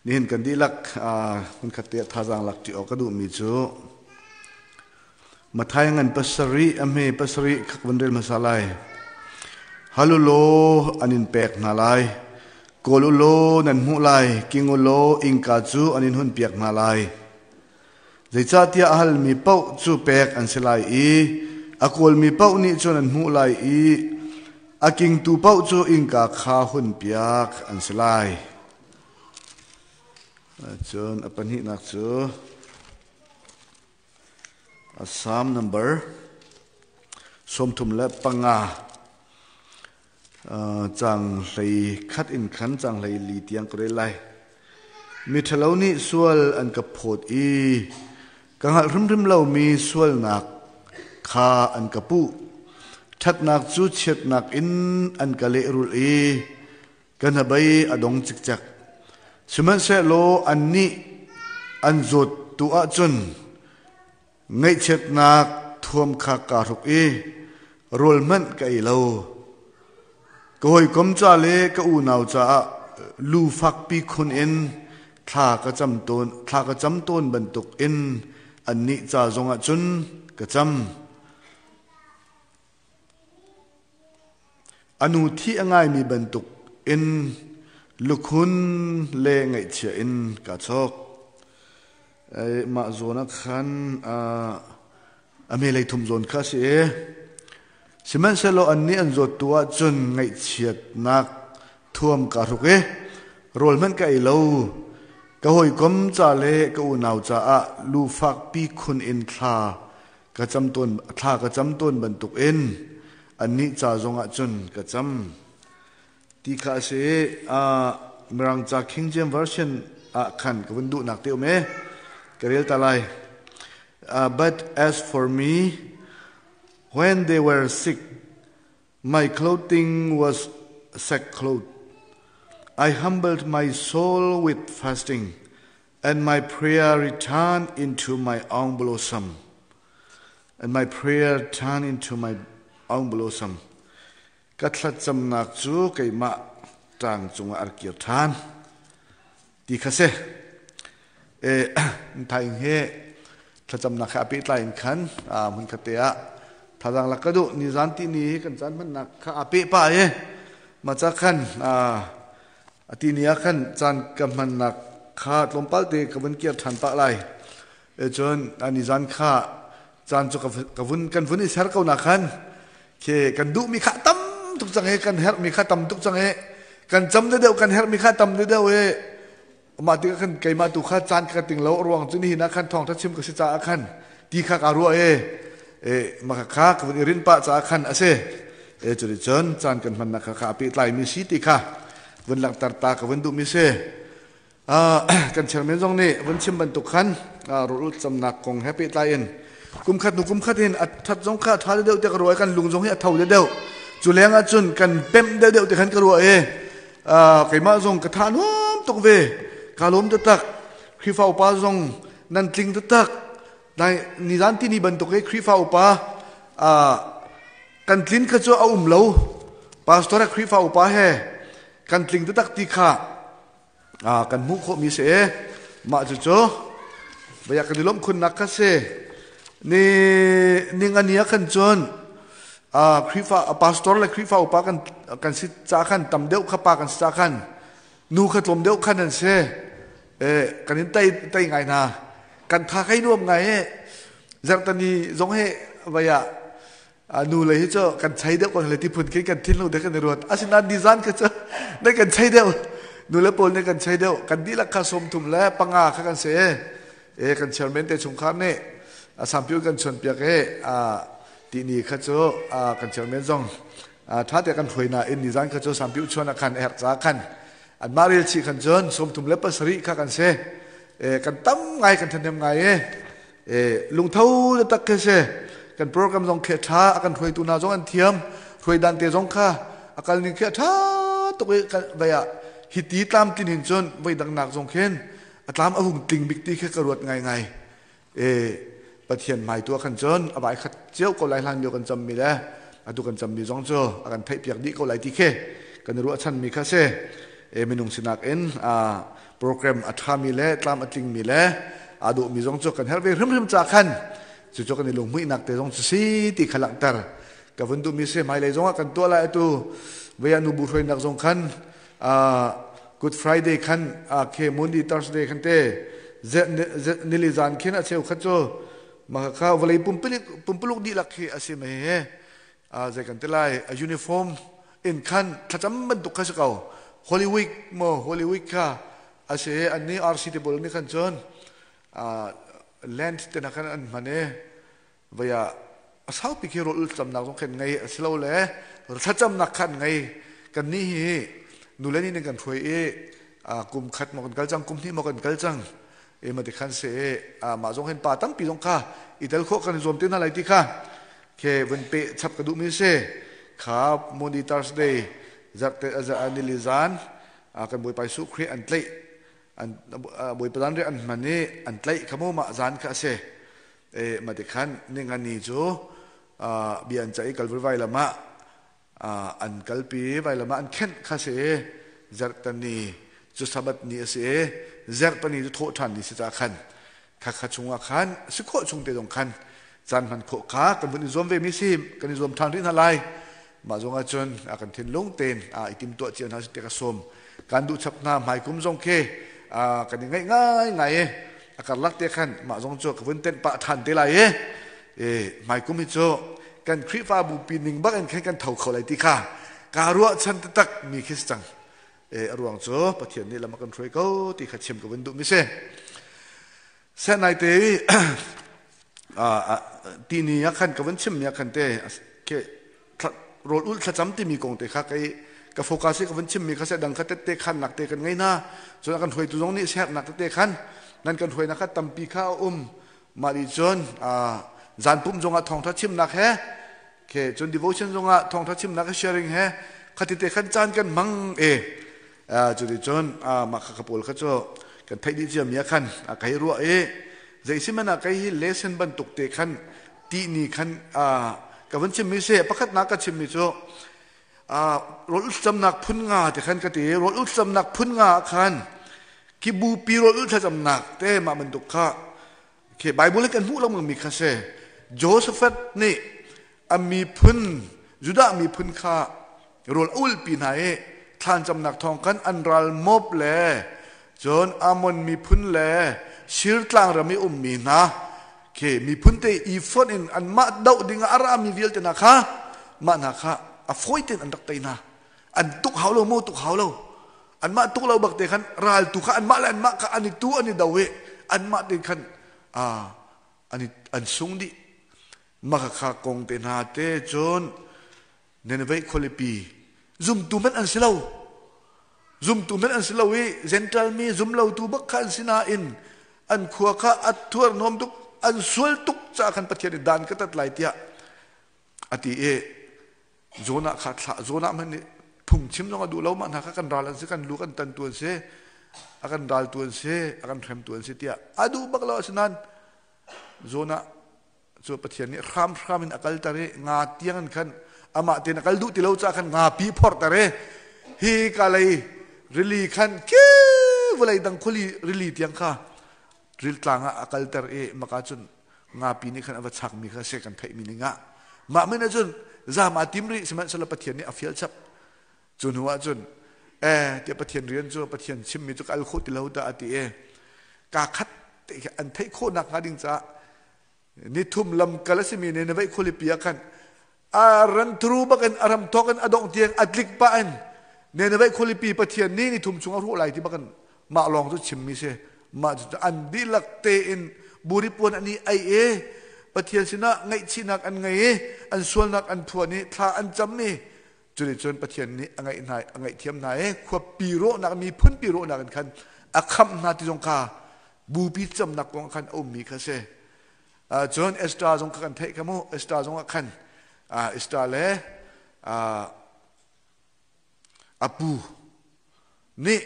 Nihin kan dihlak hmunkhat te thazaang lak ṭi awk ka duhmi cu Matthai ngan pasarih a hme pasarih khak van rel hmasa lai. Hal u law an in pek hna lai. Kawl u law nan hmuh lai. King u law innka cu an in hunpiak hna lai. Zeicahtiah a halmi paoh cu pek an si lai i a kawlmi paoh nih cun an hmuh lai i a kingtu paoh cu innka kha hunpiak an si lai. Cun a pahnihnak cu a Psalm number 35 Caang 11 in khan caang 14 tiang ka rel lai. Miṭhalo nih sual an ka phawt i ka hngalh hrimhrim lomi sualnak kha an ka puh. Ṭhatnak cu chiatnak in an ka lehrulh i ka hnabei a dong cikcek. Sihmanhsehlaw annih an zawt tu ahcun Ngaihchiatnak thuam kha kaa hruk i rawl hmanh ka ei lo. Ka hawikom ca le ka unau caah lu fakpi khun in thla ka cam tawn, thla ka cam tawn bantuk in annih ca zongah cun ka cam. A nu thi a ngaimi bantuk in lukhun le ngaihchia in kaa chawk. Mah zawn ah khan a hmelei thum zawn kha a si i sihmanhsehlaw annih an zawt tu ahcun ngaihchiatnak thuam kaa hruk i rawl hmanh ka ei lo. Ka hawikom ca le ka unau caah lu fakpi khun in thla ka cam tawn thla ka cam tawn bantuk in annih ca zongah cun ka cam ti kha a si. Mirang ca King James Version ah khan ka vun duhnak te um e ka rel ta lai. But as for me, when they were sick, my clothing was sackcloth. I humbled my soul with fasting, and my prayer returned into my own blossom. And my prayer turned into my own blossom. Ka thlacamnak cu keimah ṭang cungah a kir ṭhan. Ti kha si. E, thaing he thlacamnak he a pehtlai in khan hmun khat te ah thazaang lak ka duh. Nizan ti ni kan caan hmannak kha a peh pa e. Ma ca khan A ti ni ah khan caan ka hmannak kha tlawmpal te ka vun kir ṭhan pah lai. E cun ani zan kha caan cu ka vun kan vun i ser ko na khan khi kan duhmi kha tam tuk cang i kan herhmi kha tam tuk cang i kan cam deuh kan herhmi kha tam deuh i mah tikah khan keimah tu kha caan ka ting lo ruang cu nihin ah khan thawngṭha chim ka si caah khan ti kha kaa ruah i e mah kha ka vun i rinh pah caah khan a si. E cuti cun caan kan hmannak kha kha a pehtlai mi si ti kha vun langhter ta ka vun duh mi si. Kan chairman zong nih vun chim bantuk khan rawlulh camnak kong he pehtlai in kum khat hnu kum khat in a that zong kha a tha deuh te ka ruah i kan lung zong hi a tho deuh. Cu leng ah cun kan pemh deuh deuh te khan ka ruah i keimah zong ka tha nuam tuk ve. Ka lawm taktak. Khrihfa upa zong nan tling taktak. Nai nizan tini bantuk i Khrihfa upa kan tlin kha cu a um lo. Pastor he Khrihfa upa he kan tling taktak ti kha kan hmuh khawhmi si. Mah cucu bia kan i lawmh khunnak kha si. Ni ningani ah khan cun Khrihfa pastor le Khrihfa upa kan kan si ca khan tam deuh kha pa kan si ca khan nu kha tlawm deuh khan an si. Kan in tei tei ngai hna. Kan tha kai nuam ngai he. Zarhtani zong he vai ah nu le hi cu kan chei deuh ko le ti phun khi kan thinlung de kan i ruat. Asinain nizan kha cu ne kan chei deuh. Nu le pawl nih kan chei deuh. Kan dihlak kha 35 kha kan si. E kan chairman te chungkhar nih sampiu kan chuan piak i tini kha cu kan chairman zong tha te kan hruai na in nizan kha cu sampiu chuan ah khan herh ca khan anmah rel chih khan cun 37 kha kan si. Kan tam ngai, kan thahnem ngai e. Lungtho tak khi si. Kan program zong khi tha, a kan hruaitu hna zong an thiam, hruai dan te zong kha a kal ning khi a tha tuk i vai ah hi ti tlamtlin hin cun voi dang nak zong khin a tlam a hung tling bik ti khi ka ruat ngaingai. E Pathian hmai tu ah khan cun a vai khat cio ko lai. Hlan lio kan cammi le atu kan cammi zong cu a kan theihpiak dih ko lai ti khi kan i ruahchanmi kha si. E minung sinak in program a ṭhami le tlam a tlingmi le aa dawhmi zong cu kan herh ve hrimhrim ca khan cucu kan i lunghmuihnak te zong cu si ti kha langhter ka vun duhmi si. Hmailei zong ah kan tuah lai. Atu vei ah nubu hruainak zong khan Good Friday khan khe Monday Thursday khan te nili zan khin a cheu khat cu mah kha vawlei pumpuluk dihlak khi a si mei he zei kan ti lai, a uniform in khan thlacam bantuk kha si ko. Holy Week mo Holy Week kha a si. An ni RC te bol ni khan cun Lent te na khan an hman i vei ah a saupi khi rawl ulcamnak zong khan ngei a si lo le thlacamnak khan ngei. Kan nih hi nule nih kan hruai i kum khat maw kan kal cang, kum hnih maw kan kal cang e ma ti khan se mah zong hin pa tampi zong kha i tel khawh kan i zuam te hna lai ti kha khe vun pe chap ka duh mi si. Kha Monday Thursday zarte nili zan kan Bawipa Jesuh Khrih an tlaih, an Bawipa zan ri an hman i an tlaih kha mu, mah zan kha a si e. Ma ti khan ningani cu bia an caih i Kalvary vailam ah an kalpi, vailam ah an khenh kha si. Zarhtani cu Sabbath ni a si i zarhpani cu thawhṭhan ni si ca khan kha kha chungah khan si khawh chung te zong khan caan hman khawh kha kan vun i zuam ve mi si, kan i zuam ṭhan rih hna lai. Mah zong ah cun a kan thinlung tein a i timtuah cio hna si te ka sawm kan duh chap hna. Hmaikum zong khi kan i ngaih ngai ngai i a karlak te khan mah zong cu ka vun tenh pah ṭhan te lai i hmaikum hi cu kan Khrihfabu pi ning bak in khan kan tho kho lai ti kha kaa ruahchan taktak mi khi si cang. A ruang cu Pathian nih lam a kan hruai ko ti kha chim ka vun duh mi si. Set nai te ti ni ah khan ka vun chim mi ah khan te ke rawl ul thlacam timi kong te kha kai ka focus ka vun chim mi kha se dang kha tette khan nak te kan ngei na cun kan hruaitu zong nih sernak tete khan nan kan hruainak kha tampi kha a um. Mah nih cun zan pum zongah thawngtha chimnak he ke cun devotion zongah thawngtha chimnak he sharing he khati te khan caan kan hmang e. Cu cun mah kha pawl kha cu kan theih dih cia mi ah khan kai ruah i zeisihmanh ah kai hi lesson bantuk te khan ti ni khan ka vun chim mi si. Pakhat nak ka chim mi cu rawl ulcamnak phun nga te khan ka ti. Rawl ulcamnak phun nga khan ki bupi rawl ul thlacamnak te mah bantuk kha khi Bible kan hmuh lo mi kha si. Joseph nih a miphun Judah miphun kha rawl ul pi hna i thlancamnak thawng khan an ral Moab le cun Ammon miphun le Sir tlang ram i ummi hna khi miphun te i fonh in anmah doh ding ah a rami vialte hna kha mah hna kha a fawi tein an rak tei hna. An tuk hau lo maw? Tuk hau lo. Anmah tuk lo bak te khan ral tu kha anmah le anmah kha an i tu, an i do i anmah te khan an i an sung dih. Maka kha kong te hna te cun Nineveh khualipi zumtu hmanh an si lo, zumtu hmanh an si lo i Gentile mi zum lo tu bak kha an si nain an khua kha a thuar nuam tuk, an sual tuk caah khan Pathian i dan ka tat lai tiah a ti i Jonah kha thlah. Jonah hmanh nih phungchim zong a duh lo. Mah hna kha kan ral an si, kan lu kan tan tu an si, a kan ral tu an si, a kan hrem tu an si tiah a duh bak lo. Asinain Jonah cu Pathian nih hramhram in a kalter i nga tiang in khan amah tein a kal duh ti lo caah khan nga pi phorter i hi ka lei rili khan khi vawlei dang khuali rili tiang kha riltlang ah a kalter i maka cun ngapi nih khan a va chakmi kha se kan theihmi ning ah mah men ah cun zam aa tim rih. Sihmanhsehlaw Pathian nih a fial chap. Cu hnu ah cun tiah Pathian rian cu Pathian chimmi cu ka al khawh ti lo dah a ti i kaa khat te an theih khawhnak hnga ding caah nithum lamkal a simi nih Nineveh khualipi ah khan a ran through bakin a ram thawk in a dongh tiang a tlik pah in Nineveh khualipi Pathian nih nithum chung a hrawh lai ti bakin mah lawng cu chimmi si. Mah cu an dihlak tein buri puan an i ei i Pathian sinah ngaihchihnak an ngei i an sualnak an phuan i thla an cam i cuti cun Pathian nih a ngaih hna, a ngaihthiam hna i khuapi rawhnak, miphun pi rawhnak in khan a khamh hna ti zong kha bupi camnak kong khan a ummi kha si. Cun Esther zong kha kan theih kha mu. Esther zong ah khan Esther le a pu nih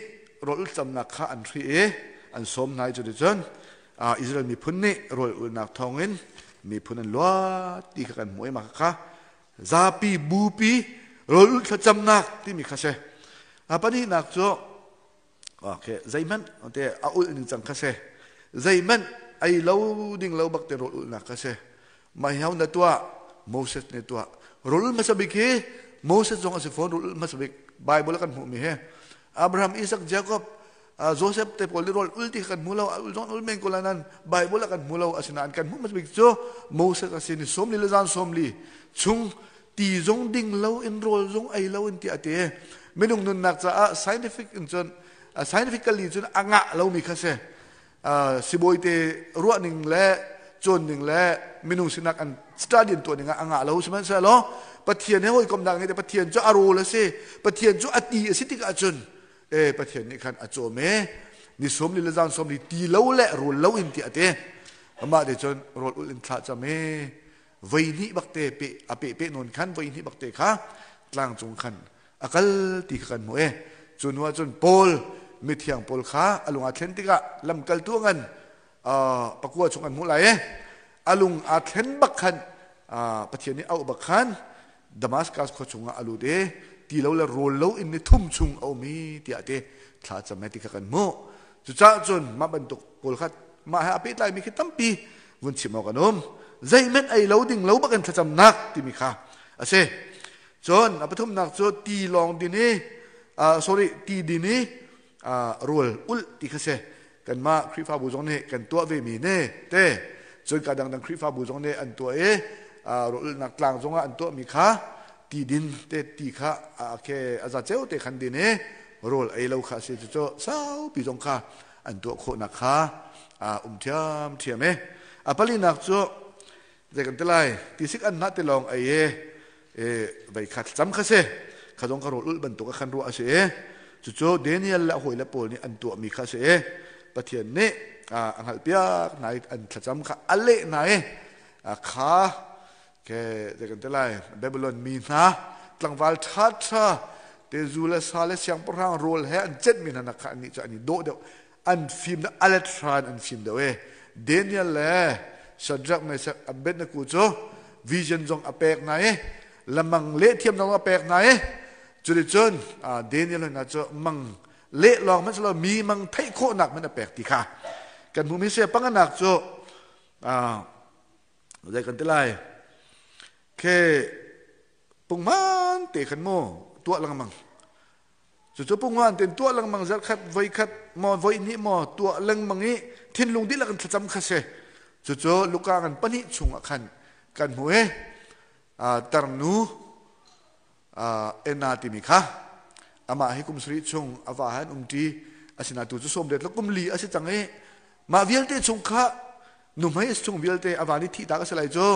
rawl ulcamnak kha an hri i an sawm hna i cuticun Israel miphun nih rawl ulnak thawngin miphun an luat ti kha kan hmuh i mah kha zapi bupi rawl ul thlacamnak timi kha si. Pahnihnak cu. Okay, zeihmanh te a ulh ning cang kha si. Zeihmanh ei lo ding lo bak te rawl ulhnak kha si. Mah hi na tuah, Moses nih tuah. Rawl ulh hmasa bik hi Moses zong a si fawn rawl ulh hmasa bik Bible kan hmuhmi hi. Abraham, Isaac, Jacob, Joseph te pawl nih rawl ul ti kan hmu lo, ul zong ul men ko la nan Bible ah kan hmu lo asinain kan hmuh hmasa bik cu Moses a si ni 40 le zan 40 chung ti zong ding lo in rawl zong ei lo in tiah a ti. Minung nunnak caah scientific in cun scientifically cun a ngah lomi kha si. Sibawi te ruah ning le cawn ning le minung sinak an study an tuah ning ah a ngah lo sihmanhsehlaw Pathian he hawikomhnak ngei te Pathian cu a rawl a si Pathian cu a ti a si tikah cun e Pathian nih khan a cawm e ni 40 le zan 40 ti lo le rawl lo in tiah a ti amah te cun rawl ulh in thlah cam e voi hnih bakte pe a pe pe nawn khan voi hnih bakte kha tlang cung khan a kal ti kha kan hmuh e cu hnu ah cun Paul mithiang Paul kha a lung aa thlen tikah lamkaltu ngan pakua chung an hmuh lai e a lung aa thlen bak khan Pathian nih auh bak khan Damascus khua chungah a lut e ti lo le rawl lo in ni thum chung a um i tiah te thla cam ti kha kan hmuh cucaah cun mah bantuk pawl kha mah he a pehtlaimi khi tampi vun chim awk an um zeihmanh ei lo ding lo bakin thlacamnak timi kha a si cun a pathumnak cu ti lawng din i sorry ti din i rawl ulh ti kha si kanmah Khrihfabu zong nih kan tuah ve mi ne te cun ka dangdang Khrihfabu zong nih an tuah i rawl ulhnak tlang zongah an tuah mi kha ti din te ti kha ke a za ceu te khan din i rawl ei lo kha a si cu saupi zong kha an tuah khawhnak kha um ṭhiamṭhiam e. A palinak cu zei kan ti lai tisik an hnah ti lawng ei e e vei kha thlacam kha si kha zong kha rawl ulh bantuk a khan ruah a si e cucu Daniel le a hawile pawl nih an tuahmi kha a si e Pathian nih a hngalhpiak hna i an thlacam kha a leh hna i kha ke zei kan ti lai Babylon mi hna tlangval ṭha ṭha te zu le sa le siangpahrang rawl he an cenhmi hna nak kha annih cu an i dawh deuh an fim deuh alet hran an fim deuh e Daniel le Shadrach Meshach Abednego cu vision zong a pek hna i lamang lehthiam zong a pek hna i cuticun Daniel hna cu mang leh lawng hmanh silo mi mang theih khawhnak hmanh a pek ti kha kan hmuhmi se panganak cu Zei kan ti lai? Khe pungman te khan mu tuah lengmang. Cucu pungman ten tuah lengmang zarkhat voi khat maw voi hnih maw tuah lengmang i thinlung dihlak in thlacam kha si. Cucu Luka ngan pahnih chung ah khan kan hmu i tarnu Enna timi kha amah hi kum sarih chung a va han umṭi asinain tu cu 30 le kum li a si cang i mah vialte chung kha nuhmei chung vialte a va nih thihtak a si lai cu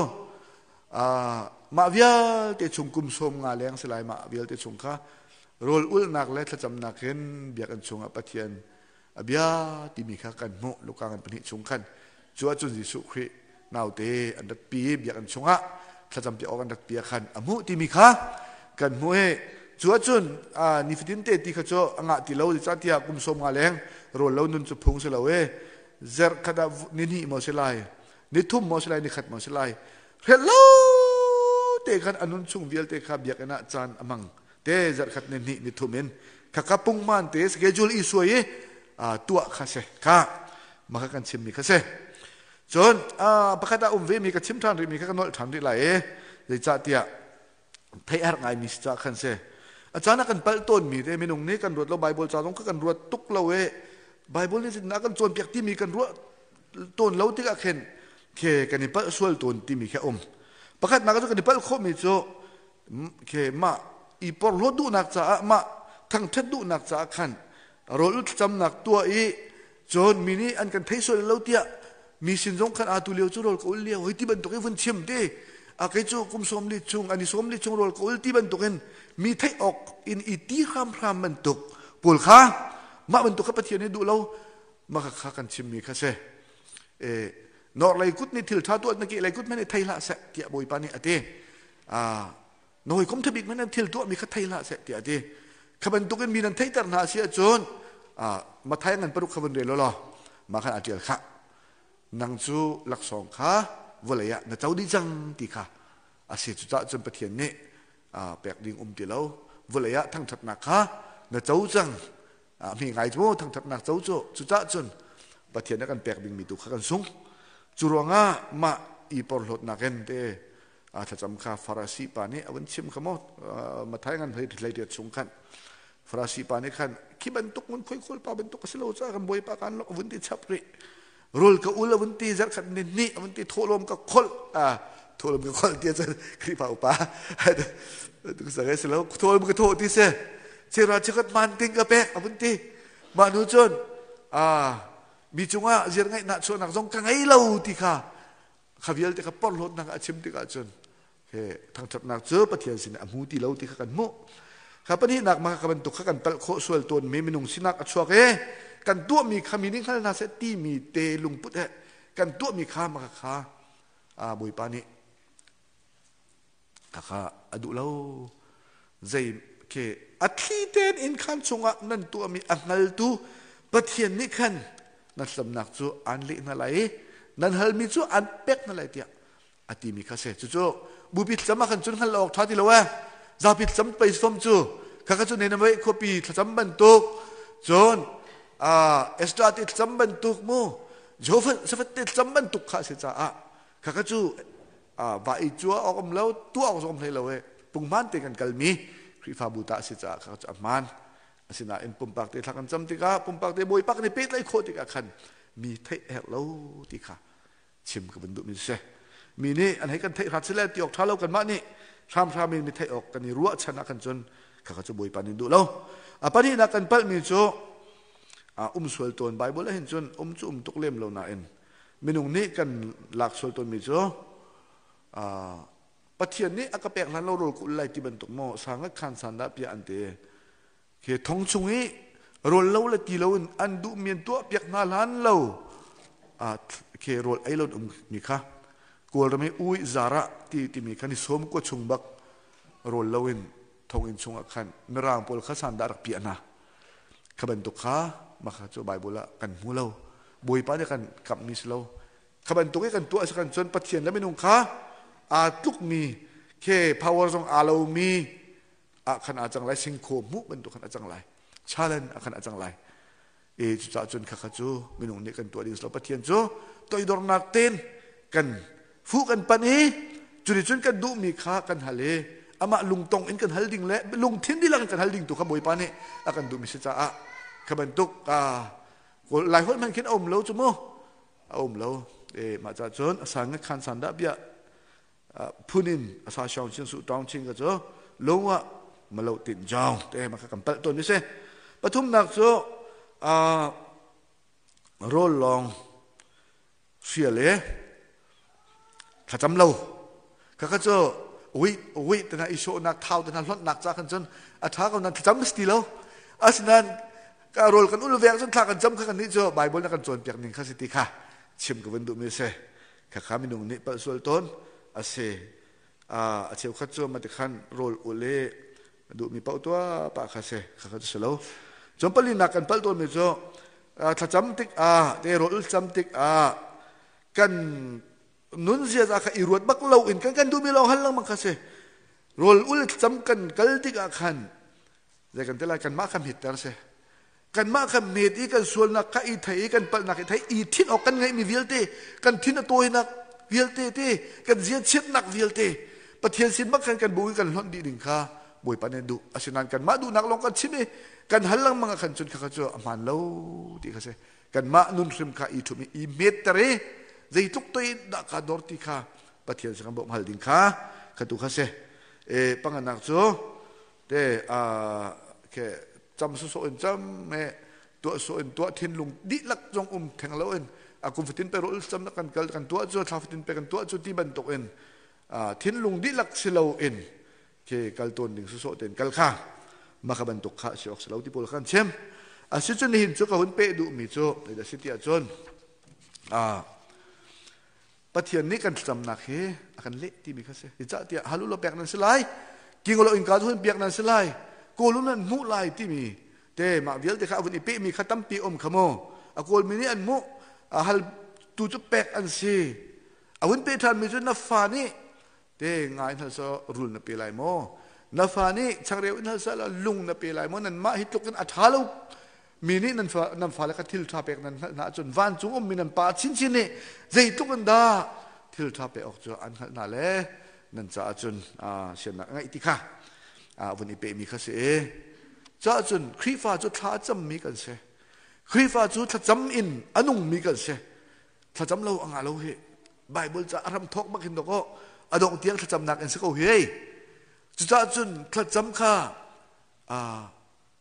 mah vialte chung kum 50 leng si lai mah vialte chung kha rawl ulhnak le thlacamnak in biakinn chungah Pathian a bia timi kha kan hmuh Luka ngan pahnih chung khan cu ahcun Jesuh Khrih naute an ratpi biakinn chungah thlacam piak awk an ratpi ah khan a hmuh timi kha kan hmuh i cu ahcun nifatin te ti kha cu a ngah ti lo tiah kum 50 leng rawl lo nun cu phung si lo e zerh khat ah ni hnih maw si lai ni thum maw si lai ni khat maw si lai hrelh lo te khan a nun chung vialte kha biakinn ah caan a hmang te zarh khat ni hnih ni thum in khaka pungman te schedule i suai i tuah kha se kha maka kan chimmi kha se cun pakhat ah um ve mi ka chim ṭhan rih mi kha ka nolh ṭhan rih lai i zeicahtiah theih har ngai mi si ca khan se a caan ah kan palh tawn mi te minung nih kan ruat lo Bible ca zong kha kan ruat tuk lo e Bible nih na kan cawnpiak timi kan ruah tawn lo tikah khin khe kan i palh sual tawn timi kha um pakhatnak cu kan i palh khawhmi cu Ke mah i porhlawt duhnak caah mah thangṭhat duhnak caah khan rawl thlacamnak tuah i cun mi nih an kan thei sual lo tiah mi sin zong khan atu lio cu rawl ka ul lio hoi ti bantuk i vun chim ti a kei cu kum 40 chung ani 40 chung rawl ka ul ti bantuk in mi theih awk in i ti hramhram bantuk pawl kha mah bantuk kha Pathian nih duh lo mah kha kan chimmi kha si e nor lei kut nih thil ṭha tuah na ke lei kut hmanh nih thei hlah seh tiah Bawipa nih a ti na hawikom thabik man an thil tuahmi kha thei hlah seh tiah a ti kha bantukin mi nan theihter hna a si ahcun Mathai ngan paruk kha vun rel law mah khan a ṭial khah nang cu laksawng kha vawlei ah na co dih cang ti kha a si cucaah cun Pathian nih pek ding um ti lo vawlei ah thangṭhatnak kha na co cang. Mi ngai cu thangthatnak co cu cucah cun Pathian a kan pek dingmi tu kha kan sung. Cu ruangah mah i porhlawtnak in te thlacam kha Farasi pa nih a vun chim kha maw Mathai ngan hlei hlei riat chung khan Farasi pa nih khan khi bantuk ngun khoi khawl pa bantuk a si lo caah kan bawipa kan lok vun ti chap rih rul ka ul a vun ti zarkhat ni hnih a vun ti thawhlawm ka kholh thawhlawm ka kholh ti cun Khrihfa upa sak si lo thawhlawm ka thawh ti si chera chikhat man ting ka pek a vun ti mah nu cun mi cungah ziar ngaihnak chuahnak zong ka ngei lo ti kha kha vialte kha porhlawtnak a chim tikah cun he thangṭhatnak cu Pathian sin a hmu ti lo ti kha kan hmuh. Kha pahnihnak mah kha bantuk kha kan palh khawh sual tawn mi minung sinak a chuak e kan tuahmi kha mi nih hngal hna seh timi te lungput he kan tuahmi kha mah kha a Bawipa nih kha kha a duh lo zei ke a thli tein inn khan chungah nan tuahmi a hngaltu Pathian nih khan na hlamnak cu aan leh hna lai i nan halmi cu aan pek hna lai tiah a timi kha si. Cucu bupi thlacam ah khan cun hngalh awk ṭha ti lo ee. Zapi thlacam pei fom cu khakha cu Nineveh khuapi thlacam bantuk cun Ezra te thlacam bantuk mu Jehoshaphat te thlacam bantuk kha a si caah khakha cu va i cua awk um lo tuah awk zong um hlei lo ee punghman te kan kalmi Khrihfabu ta a si caah khakha cu a hmaan. Asinain pumpak te thla kan cam tikah pumpak te Bawipa kan i pehtlaih khawh tikah khan mi theih a herh lo ti kha chim ka van duhmi si. Mi nih an hei kan theih hrat sile ti awk ṭha lo kanmah nih hramhram in mi theih awk kan i ruahchan ah khan cun khakha cu Bawipa nih duh lo. A pahnihnak kan palhmi cu um sual tawn Bible ah hin cun um cu um tuk lem lo nain minung nih kan lak sual tawnmi cu Pathian nih a ka pek hlan lo rawl ka ul lai ti bantuk maw sangat khan san dah piah an ti. Khi thong chung i rawl lo le ti lo in an duhmi an tuah piak hna hlan lo khi rawl ei lo um mi kha Kawlram i ui zara ti timi kha ni sawm kua chung bak rawl lo in thonginn chungah khan mirang pawl kha san dah rak piah hna. Kha bantuk kha mah kha cu Bible ah kan hmu lo. Bawipa nih kan kamhmi si lo. Kha bantuk i kan tuah si kan cun Pathian le minung kha aa tlukmi khe power zong aa lomi ah khan aa cang lai singkhaw hmuh bantuk khan a cang lai challenge ah khan a cang lai e cucaah cun khakha cu minung nih kan tuah ding lo Pathian cu toidornak ten kan fuh kan pan i cuni cun kan duhmi kha kan hal i amah lungtong in kan hal ding le lungthin dihlak in kan hal ding tu kha Bawipa nih a kan duhmi si caah kha bantuk lai holh hmanh khin a um lo cu mu a um lo e mah ca cun a sang khan san dah bia phun in a sa shong chin su tawng chin ka cu lung ah malo tin jong te ma kha kan palh tawn mi si pathumnak cu rawl lawng hria le thlacam lo kha kha cu ui ui tana i sawhnak thau tana hlonhnak ca khan cun a tha ko nan thlacam si ti lo asinain ka rawl kan ul vek cun thla kan cam kha kan nih cu bible na kan cawnpiak ning kha si ti kha chim ka vun duh mi si khakha minung nih palh sual tawn a si a cheukhat cu mati khan rawl ul i duhmi paoh tuah pah kha si khakha cu si lo cun palinak kan palh tawnmi cu thlacam tik ah te rawl ul cam tik ah kan nun ziaza kha i ruat bak lo in kan kan duhmi lawng hal lengmang kha si rawl ul thlacam kan kal tik ah khan zei kan ti lai kanmah kha hmitter si kanmah kha met i kan sualnak kha i thei i kan palhnak i thei i thin awk kan ngeihmi vialte kan thin a tawinak vialte te kan ziachiatnak vialte Pathian sin bak khan kan bu i kan hlonh dih ding kha Bawipa nih duh asinain kanmah duhnak lawng kan chim i kan hal lengmang ah khan cun kha cu a hmaan lo ti kha si kanmah nun hrim kha i ṭhum i i metter i zeitluk toi dah ka dor ti kha Pathian sin kan bawmh hal ding kha kha tu kha si e panganak cu te ke cam so in cam me tuah so in tuah thinlung dihlak zong um theng lo in a kum fatin pe rol cam kan kal kan tuah cu thla fatin pe kan tuah cu ti bantuk in thinlung dihlak si lo in ke kal tawn ding so ten kal kha maka bantuk kha si ok lo ti pawl kan chim asi cun hin cu ka hun pe duh mi cu da si ti ahcun Pathian nih kan thlacamnak hi a kan leh timi kha si. Zeicahtiah hal u law pek nan si lai, king u law innka cu hun piak nan si lai, kawl u nan hmuh lai timi te mah vialte kha a vun i pehmi kha tampi um kha mu. A kawlmi nih an hmuh, a hal tu cu pek an si. A hun pe ṭhanmi cu na fa nih te nga in hal seh rul na pe lai maw? Na fa nih changreu in hal seh lung na pe lai maw? Nanmah hi tluk in a ṭha lo. Mi nih nan fa nan fale kha thil ṭha pek nan hngalh hna ahcun vancung ummi nan Pa chinchin nih zeitluk in dah thil ṭha pek awk cu an hngalh hna le nan caah cun siannak a ngeih ti kha vun i pehmi kha si i caah cun Khrihfa cu thla a cammi kan si. Khrihfa cu thlacam in a nungmi kan si. Thlacam lo a ngah lo hi. Bible ca a ram thawk bak hin dawk a dongh tiang thlacamnak in si ko hi. Cucaah cun thlacam kha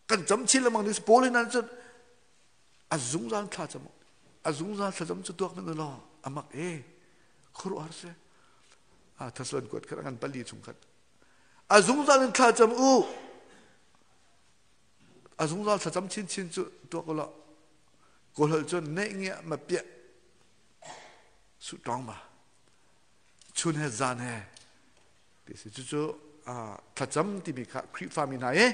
kan cam chin lengmang ding Paul hin cun a zungzal thla cam a zungzal thlacam cu tuak men law a mak e khuaruahhar si a thasluan kuat khat ngan pali chung khat a zungzal in thla cam u a zungzal thlacam chinchin cu tuak ulaw kawlholh cun neih ngia ma piah su tawng ma chun he zan he ti si cucu thlacam timi kha Khrihfa mi hna i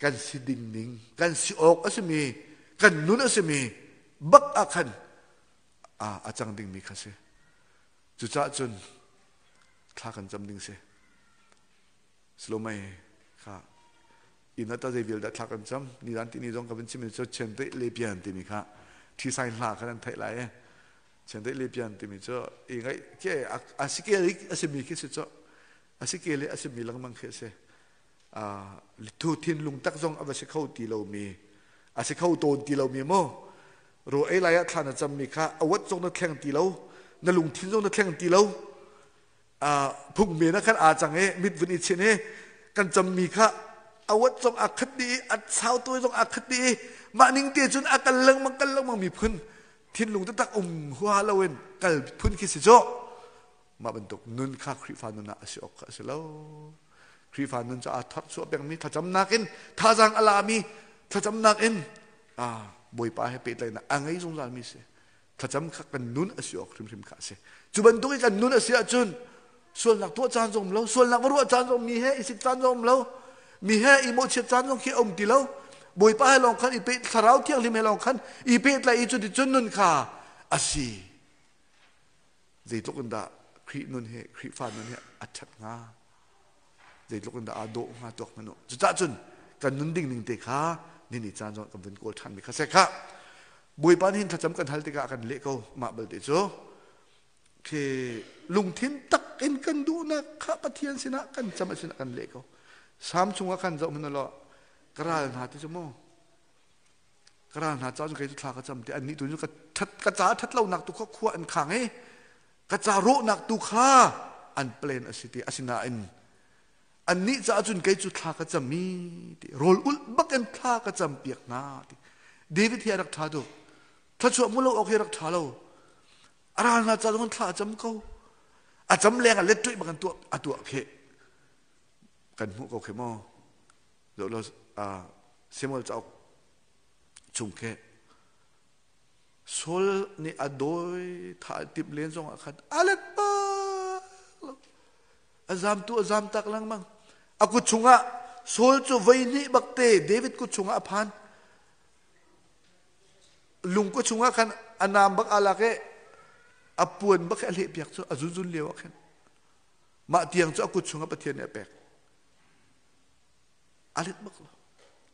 kan si ding ning kan si awk a simi kan nun a simi bak ah khan a cang dingmi kha si cucaah cun thla kan cam ding si Salomei kha inn ah ta zei vial dah thla kan cam ni dan ti ni zong ka van chim cu chen te le pian timi kha thi sai hla khan an theih lai e chen te le pian timi cu i ngai ke a si ke a si mi khi si cu a si ke le a si mi lengmang khi a si thu thin lung tak zong a va si kho ti lo mi a si kho tawn ti lo mi mu ro ei lai ah thla na cam mi kha awat zong na thleng ti lo na lungthin zong na thleng ti lo phung men ah khan aa cang i mit vun i chin i kan cammi kha a wat zong aa khat dih i a sau tawi zong aa khat dih i mah ning te cun a kal lengmang kal lengmang mi phun thinlung taktak um huaha loin kal phun khi si cu mah bantuk nun kha Khrihfa nun ah a si awk kha a si lo Khrihfa nun cu aa thar chuah pengmi thlacamnak in thazaang a lami thlacamnak in Bawipa he pehtlaihnak a ngei zungzal mi si thlacam kha kan nun a si awk hrimhrim kha a si cu bantuk i kan nun a si ahcun sualnak tuah caan zong um lo sualnak va ruah caan zong mi he i sik caan zong um lo mi he i mawhchiat caan zong khi a um ti lo bawipa he lawng khan i pe thlarau thianghlim he lawng khan i pehtlaih i cuti cun nun kha a si zeitluk in dah Khrih nun hi Khrihfa nun hi a ṭhat hnga zeitluk in dah aa dawh hnga tuak hmanh u cucah cun kan nun ding ning te kha nini caan zong kan vun kawl ṭhan mi kha se kha Bawipa nih hin thlacam kan hal tikah kan leh ko mah balte cu khi lungthin tak in kan duhnak kha Pathian sinah kan cam sinah kan leh ko Salm chungah khan zoh hmanh law ka ral hna ti cu mu ka ral hna ca cu kei cu thla ka cam ti annih tu cu ka that ka ca that lonak tu kha khua an khang i ka ca rawhnak tu kha an plan a si ti asinain annih caah cun kei cu thla ka cam i ti rawl ulh bak in thla ka cam piak hna ti David hi a rak ṭha tuk thluachuah mu lo awk hi a rak ṭha lo a ral hna ca zong thla a cam ko a cam leng ah let tuih bak in tuah a tuah khi kan hmuh ko khi maw zoh lo Samuel cauk chung khi Saul nih a dawi thah timh len zong ah khan a let bak lo A zamtu a zam tak lengmang. A kut chungah Saul cu voi hnih bakte David kut chungah a phan. Lungkua chungah khan a naam bak aa lak i a puan bak a hlehpiak cu a zunzun lio ah khin. Mah tiang cu a kut chungah Pathian nih a pek. A let bak lo.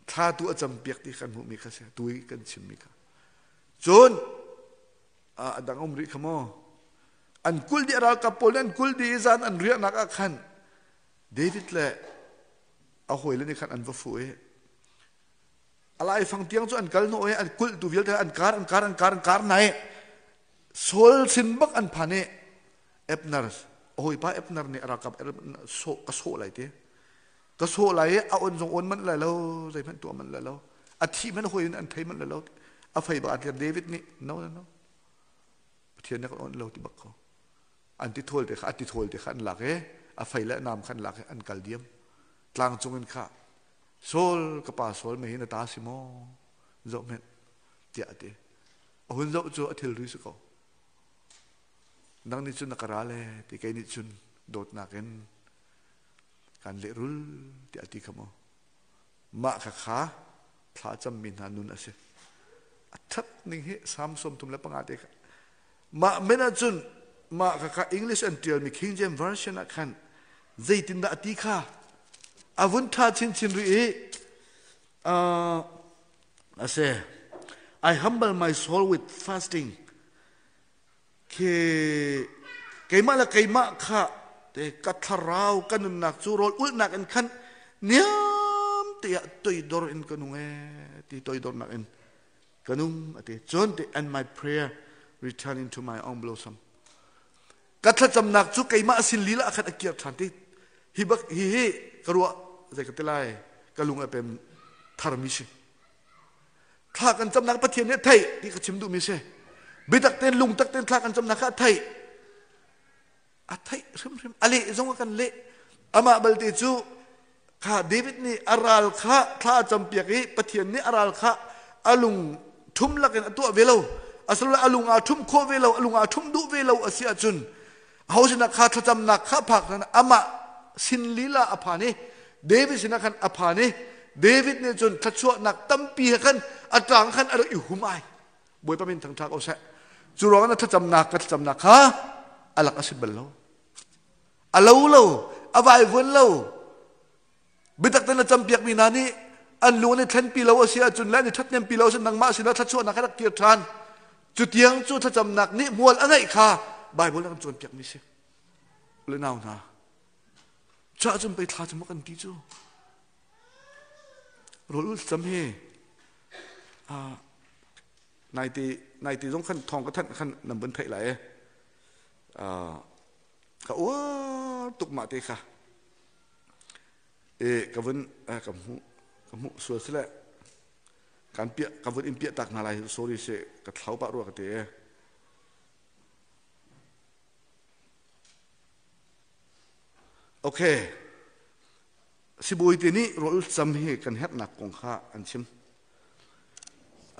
Thla tu a campiak ti kan hmuhmi kha si. Tu i kan chimmi kha. Cun a dang um rih kha maw an kul dih ralkap pawl nih an kul dih i zan an riahnak ah khan David le a hawile nih khan an va fuh i a laifang tiang cu an kal hnawh i an kulhtu vialte an kar an kar an kar an kar nai Saul sin bak an phan i Abner a hawipa Abner nih a ralkap sawh ka sawh lai ti ka sawh lai i a on zong on manh lai lo zeihmanh tuah manh lai lo a thih hmanh hawi in an thei manh lai lo a fei bak a David nih no no no Pathian nih kan on lo ti bak ko an ti thawl te kha a ti thawl te kha an lak i a fei le nam kha an lak i an kal diam tlang cung in kha Saul ka pa Saul me hi na ta si maw zoh hmenh tiah a ti a hun zoh cu a thilri si ko nang nih cun na ka ral e ti kei nih cun dawtnak in kan lehrul tiah a ti kha maw mah kha kha thla cammi hna nun a si a that ning hi Salm 35 te kha mah men ahcun mah kha kha English an tialmi King James Version ah khan zeitindah a ti kha a vun tha chinchin rih i. Ase I humble my soul with fasting. Khi keimah le keimah kha te ka thlarau ka nunnak cu rawl ulhnak in khan niam te ah toidor in ka nung e ti toidornak in ka nung ati cun te and my prayer return into my own blossom ka thlacamnak cu keimah sin lila ah khan a kir ṭhan ti hi bak hi hi ka ruah zei ka ti lai ka lung a pem tharmi si thla kan camnak Pathian nih a theih ti ka chim duhmi si biatak tein lungtak tein thla kan camnak kha a theih a theih hrimhrim a leh zong a kan leh amah balte cu kha David nih a ral kha thla a campiak i Pathian nih a ral kha a lung ṭhum lakin a tuah ve lo asilole a lung aa ṭhum khawh ve lo a lung aa ṭhum duh ve lo a si ahcun aho sinah kha thlacamnak kha phak hlan amah sin lila a phan i David sinah khan a phan i David nih cun thluachuahnak tampi he khan a ṭang khan a rak i hum ai Bawipa min thangṭha ko seh cu ruangah na thlacamnak ka thlacamnak kha a lak a si bal lo a lo lo a vaivuan lo biatak tein na campiakmi hna nih an lung an i thlenpi lo a si ahcun le an i ṭhathnempi lo a si nangmah sinah thluachuahnak kha rak kir ṭhan cu tiang cu thlacamnak nih hmual a ngeih kha Baibal a kan cawnpiakmi si le nau hna cuah cun pei thla cu maw kan ti cu rawl ul thlacam hi naite naite zong khan thawng ka thanh khan nan vun theih lai e ka uar tuk mah te kha e ka vun ka hmuh ka hmuh sual sile kan piah ka vun in piah tak hna lai sorry se ka thlau pah rua ka te e okay sibawi te nih rawl cam hi kan herhnak kong kha an chim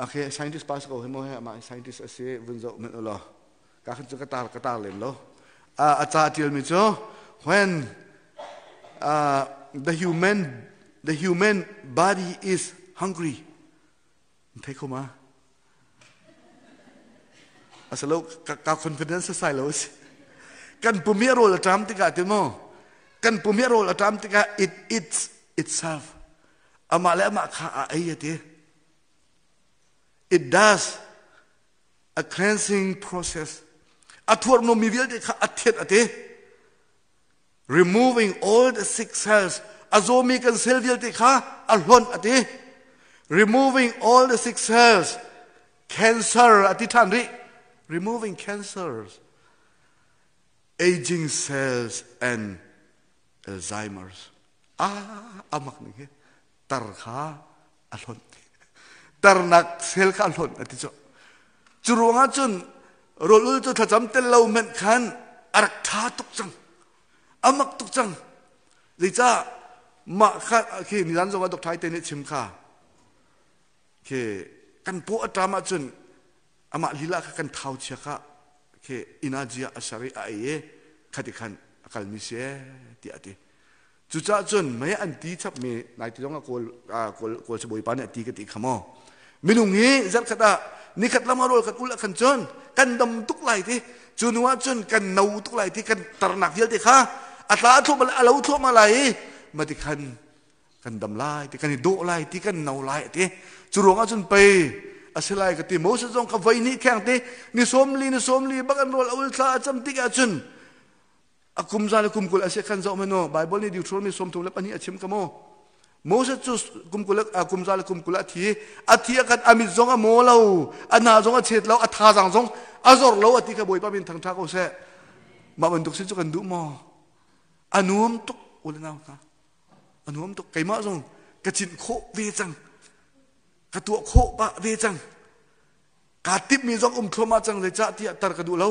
okay scientist pa ko he mo he amah scientist a si vun zoh men ulaw ka khan cu ka tar ka tar lem lo a ca tialmi cu when the human the human body is hungry thei kho ma asalo ka confidence sai lo si kan pumi a rawl a ṭam tikah ti mo kan pumi a rawl a ṭam tikah it eats itself amah le amah kha a ei a ti it does a cleansing process a thuarhnawmmi vialte kha a thianh a ti removing all the sick cells a zawmi kan cell vialte kha a hlonh a ti removing all the sick cells cancer a ti ṭhan rih removing cancers aging cells and Alzheimer's ah amak ning hi tar kha a hlonh tarnak sel kha a hlonh a ti cu cu ruangah cun rawlul cu thlacam tel lo menh khan a rak ṭha tuk cang a mak tuk cang zeicah mah kha khi nizan zong ah Dr. Te nih chim kha khi kan paw a ṭam ahcun amah lila kha kan thau chia kha khi energy a ser i a ei i khati khan a kalmi si tiah a ti Cucaah cun mei an ti chapmi nai ti zong ah kawl kawl kawl sibawi pa nih a ti ka ti kha maw minung hi zarhkhat ah nikhat lam ah rawl kan ul ah khan cun kan dam tuk lai ti cu hnu ah cun kan no tuk lai ti kan tarnak vialte kha a tla thluahmah a lo thluahmah lai i mati khan kan dam lai ti kan i dawh lai ti kan no lai ti cu ruangah cun pei a si lai ka ti Moses zong ka voi nih kheng ti ni 40 ni 40 bak an rawl a ul thla a cam tik ah cun A kum za le kum 20 a si khan zoh hmanh Bible nih Deuteronomy 32 a chim ka mu. Moses cu kum 20 kum za le kum 20 a thi. A thi a kan a mit zong a maw lo, a na zong a chet lo, a thazang zong a zor lo a ti kha Bawipa min thangṭha ko seh. Mah bantuk sin cu kan duh maw? A nuam tuk u le nau hna. A nuam tuk. Keimah zong ka cinh khawh ve cang. Ka tuah khawh pah ve cang. Kaa timhmi zong um thluahmah cang zeicah tiah tar ka duh lo.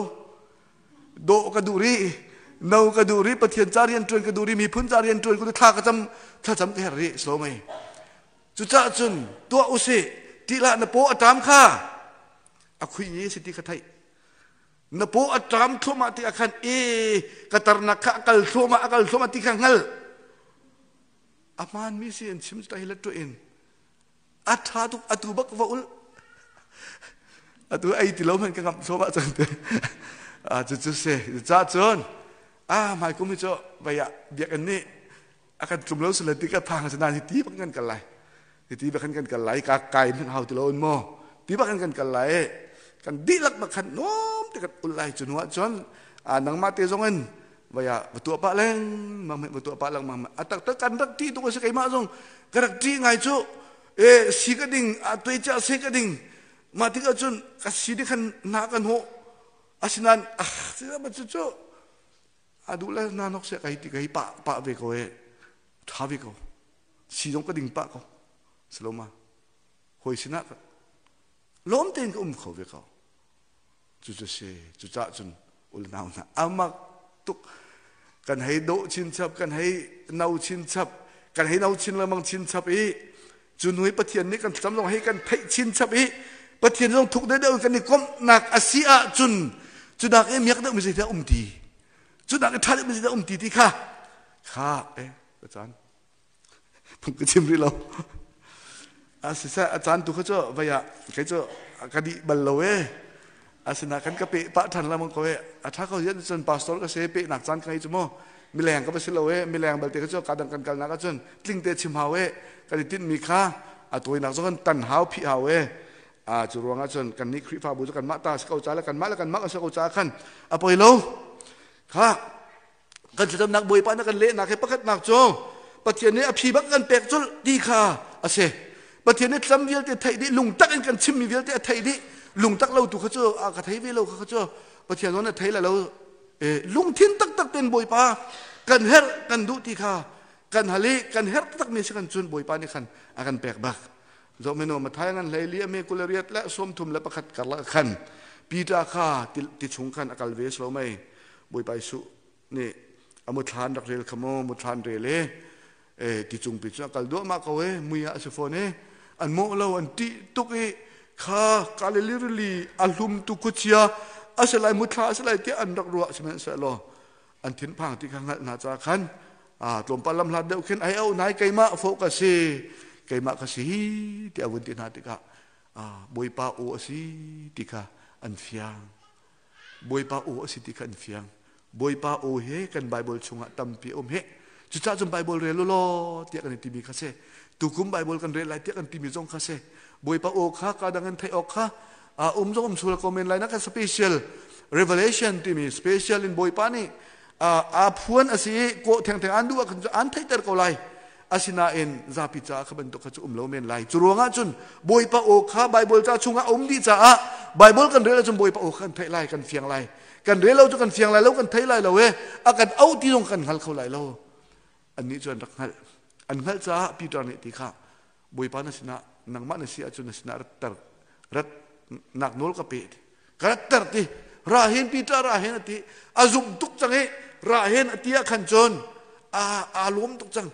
Dawh ka duh rih, no ka duh rih, Pathian ca rian ṭuan ka duh rih, miphun ca rian ṭuan ka duh, thla ka cam, thlacam ka herh rih, slow mei. Cucaah cun tuah usih, ṭih na paw a ṭam kha a khui i si ti kha theih. Na paw a ṭam thluahmah ti ah khan e ka tarnak kha a kal thluahmah a kal thluahmah ti kha hngal. A hmaanmi si an chim ta hi la ṭuah in a ṭha tuk atu bak va ul atu ei ti lo hmanh ka ngamh thluahmah cang te a cu cu si ca cun a hmai kum hi cu vei ah biakinn nih a kan tlum lo sile ti ka phang si nain hi ti bak kan kal lai. Ti ba khan kan kal lai ka kai min hau ti lo in mo. Ti ba khan kan kal lai. Kan dihlak ba khan nom te kan ul lai cu hnu ah cun a nangmah te zong in vaya va tuah pah leng mang va tuah pah lengmang a tak tak kan rak ti tuk a si keimah zong ka rak ti ngai cu e si ka ding a tuai cha se ka ding mah tik ahcun ka si di khan na kan ho asinain ah ba cu cu a duh le na nok se kai ti kai pa pa ve ko e tha ve ko si zong ka ding pah ko saloma hoi sinah lawm tein ka um kho ve ko cu cu si cucah cun ulnau hna amak tuk kan hei dawh chinchap kan hei no chinchap kan hei no chin lengmang chinchap i cu nui Pathian nih kan thlacam zong hei kan theih chinchap i Pathian zong thuk deuh deuh kan i komhnak a si ahcun cu nak i miak deuh mi zeidah um ti cu nak i ṭha deuh mi zeidah um ti ti kha kha eh ka caan phung ka chim rih lo a siseh a caan tu kha cu vei ah kei cu ka dih bal lo e asina kan ka pe pah ṭhan lamang ko e a ṭha ko yan cun pastor ka se pe nak caan ka ngei cu mu mileng ka va si lo e mileng balte kha cu ka dang kan kal nak ahcun tling te chim hau e kan i tinh mi kha a tawinak zong kan tan hau phih hau e a cu ruang ah cun kan nih Khrihfabu cu kanmah ta si ko ca le kanmah le kanmah kan si ko ca khan a poi lo kha Kan thlacamnak Bawipa na kan lehnak hi pakhatnak cu Pathian nih a phi bak kan pek colh ti kha a si. Pathian nih tlam vialte theih dih lungtak in kan chimmi vialte a theih dih lungtak lo tu kha cu a ka thei ve lo kha cu Pathian zong a thei la lo lungthin taktak ten Bawipa kan herh kan duh ti kha kan hal i kan herh taktak mi si kan cun Bawipa nih khan a kan pek bak. Zoh meno Mathai ngan hlei li ame kul riat le 31 karlak khan Peter kha ti chung khan a kal ve slo mei Bawipa Jesuh nih a muthlan rak rel kha mu muthlan rel e e ti cung pi cu a kal duahmah ko e mui ah a si fawn e an mawh lo an ṭih tuk i kha Galilee rili a hlum tu khuachia a si lai muthla a si lai tiah an rak ruah sihmanhsehlaw an thinphang ti kha hngalh hna ca khan a tlawmpal lam hlat deuh khin ai au nai keimah fo ka si keimah ka si tiah vun ti hna tikah Bawipa aw a si ti kha an fiang Bawipa aw a si ti kha an fiang. Bawipa aw he kan Bible chungah tampi a um he. Cucaah cun Bible rel u law tiah kan i timi kha si. Tukum Bible kan rel lai tiah kan timi zong kha si. Bawipa aw kha ka dang in theih awk kha um zong um sul ko men lai na kan special revelation timi special in Bawipa nih aa phuan a si i kawh thengtheng an duh ahcun an theihter ko lai. Asinain zapi caah kha bantuk kha cu um lo men lai. Cu ruangah cun Bawipa aw kha Baibal ca chungah a um dih caah Baibal kan rel ahcun Bawipa aw kha kan theih lai, kan fiang lai. Kan rel lo cu kan fiang lai lo, kan thei lai lo e. A kan auh ti zong kan hngal kho lai lo. Annih cu an rak hngalh. An hngalh caah Peter nih ti kha Bawipa na sinah nangmah na si ahcun na sinah ratter rat nak nawl ka pe ti. Ka ratter ti. Ra hin Peter ra hin a ti. A zumh tuk cang i ra hin a ti ah khan cun a aa lawm tuk cang.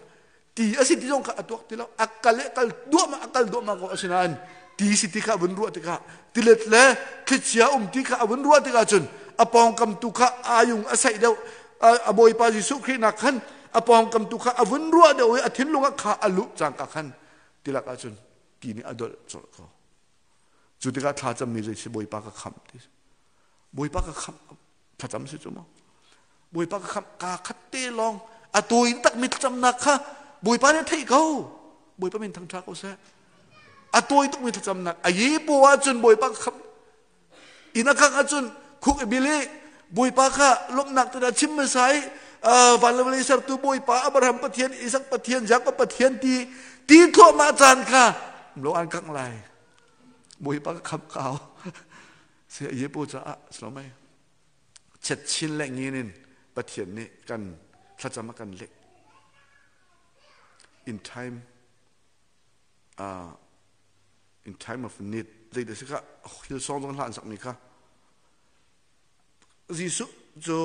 Ti a si ti zong kha a tuak ti lo. A kal i kal duahmah a kal duahmah ko asinain ti si ti kha a vun ruah tikah tilet le thlichia um ti kha a vun ruah tikah cun a pawngkam tu kha ayung a saih deuh a Bawipa Jesuh Khrih nak khan a pawngkam tu kha a vun ruah deuh i a thinlung ah kha a luh cangka khan tilak ahcun ti nih a dolh colh ko. Cu tikah thlacammi zei si Bawipa ka khamh ti Bawipa ka khamh thlacam si cu maw Bawipa ka khamh ka khat te lawng a tawi tak mi thlacamnak kha Bawipa nih a theih ko Bawipa min thangṭha ko seh a tawi tuk mi thlacamnak a ye po ahcun Bawipa ka khamh inn a kangh ahcun khuk i bil i Bawipa kha lawmhnak te chim hmasa i van le vawlei sertu Bawipa Abraham Pathian Isak Pathian Jakob Pathian ti ti thluahmah caan kha lo an kangh lai Bawipa ka khamh kau se ye po caah slomai chet chin le ngin in Pathian nih kan thlacam a kan leh in time in time of need zei da si kha Hillsong zong hla an sakmi kha Jesuh cu